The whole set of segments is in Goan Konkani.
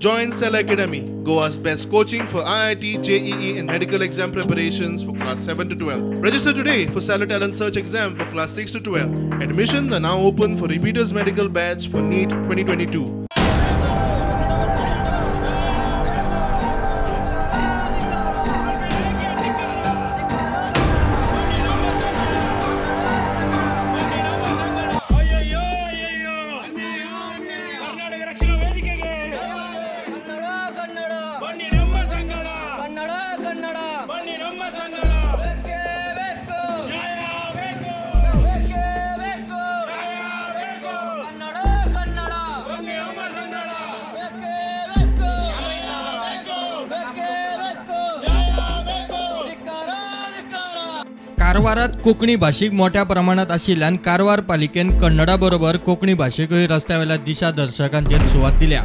Join Cell Academy, Goa's best coaching for IIT, JEE and medical exam preparations for class 7 to 12. Register today for Stellar Talent Search exam for class 6 to 12. Admissions are now open for repeaters medical batch for NEET 2022. कारवारात Konkani भाशीक मोठ्या प्रमाणात आशिल्ल्यान कारवार पालिकेन कन्नडा बरोबर कोंकणी भाशेकूय रस्त्यावेल्या दिशादर्शकांचेर सुवात दिल्या.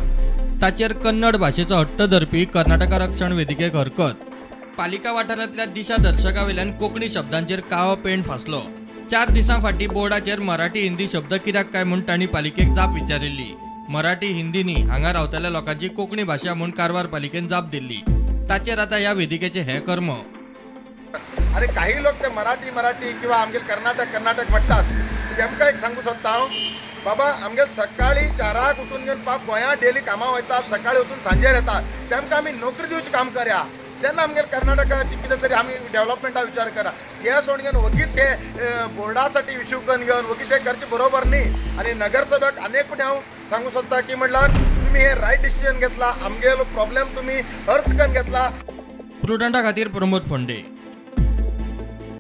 ताचेर कन्नड भाशेचो हट्ट धरपी कर्नाटका रक्षण वेदिकेक हरकत. पालिका वाठारांतल्या दिशादर्शकावेल्यान कोंकणी शब्दांचेर काळो पेंट फासलो. 4 दिसां फाटीं बोर्डाचेर मराठी हिंदी शब्द कित्याक काय म्हूण तांणी पालिकेक जाप विचारिल्ली. मराठी हिंदी न्ही, हांगा रावतल्या लोकांची कोंकणी भाशा म्हूण कारवार पालिकेन जाप दिल्ली. ताचेर आतां ह्या वेदिकेचें हें कर्म. अरे काही लोक ते मराठी मराठी किंवा आमगेल कर्नाटक कर्नाटक म्हणटात. तेमकां एक सांगू सोदता हांव, बाबा आमगेल सकाळी 4 उठून घेवन पाप गोंया डेली कामां वयता, सकाळी वचून सांजेर येता, तेमकां आमी नोकरी दिवची काम करया. तेन्ना आमगेल कर्नाटकाची कितें तरी आमी डेव्हलपमेंटा विचार करा. हे सोडून घेवन वगीत हे बोर्डासाठी इश्यू करून घेवन वगीत हे करचें बरोबर न्ही. आनी नगरसभेक अनेक फावटी हांव सांगू सोदता की म्हणल्यार तुमी हे रायट डिसिजन घेतला, आमगेलो प्रॉब्लेम तुमी अर्थ करून घेतला. प्रुडंटा खातीर प्रमोद फोंडे.